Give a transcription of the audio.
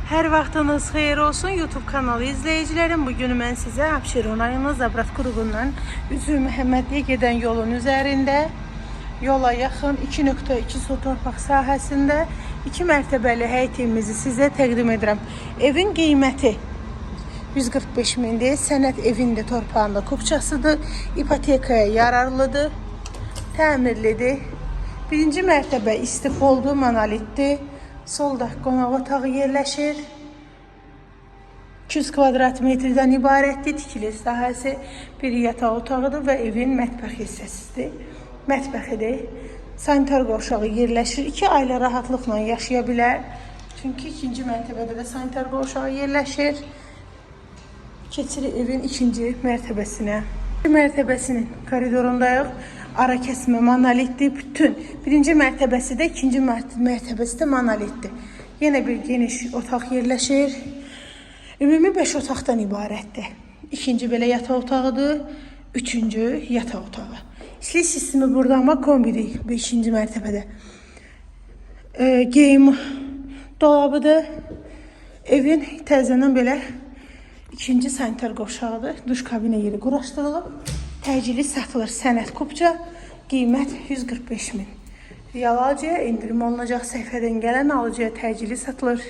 Hər vaxtınız xeyir olsun YouTube kanalı izləyicilərim. Bugün mən sizə Abşeron rayonu Zabrat qrupundan Üzü Məhəmmədliyə gedən yolun üzərində yola yaxın 2.2 sot torpaq sahəsində 2 mərtəbəli həyət evimizi sizə təqdim edirəm. Evin qiyməti 145 mindir. Sənəd evində torpağında kupçasıdır. İpotekaya yararlıdır. Təmirlidir. Birinci mərtəbə istifoldu, monolitdir. Solda qonaq otağı yerləşir. 200 kvadrat metrdən ibarətdir. Tikili sahəsi bir yataq otağıdır və evin mətbəx hissəsidir. Mətbəxidir. Sanitar qovşağı yerləşir. İki ailə rahatlıqla yaşaya bilər. Çünki ikinci mərtəbədə də sanitar qovşağı yerləşir. Keçirik evin ikinci mərtəbəsinə. Bir mərtəbəsinin koridorundayıq. Ara kəsmə monolitdir. Bütün birinci mərtəbəsi də, ikinci mərtəbəsi də monolitdir. Yenə bir geniş otaq yerləşir. Ümumi 5 otaqdan ibarətdir. İkinci belə yataq otağıdır. Üçüncü yataq otağı. İstilik sistemi burada amma kombidir 5-ci mərtəbədə. Geyim dolabıdır. Evin təzədən belə ikinci sanitar qovşağıdır. Duş kabinə yeri quraşdırılıb. Təcili satılır sənəd kupça. Qiymət 145 min. Real alıcıya endirim olunacaq, səhifədən gələn alıcıya təcili satılır.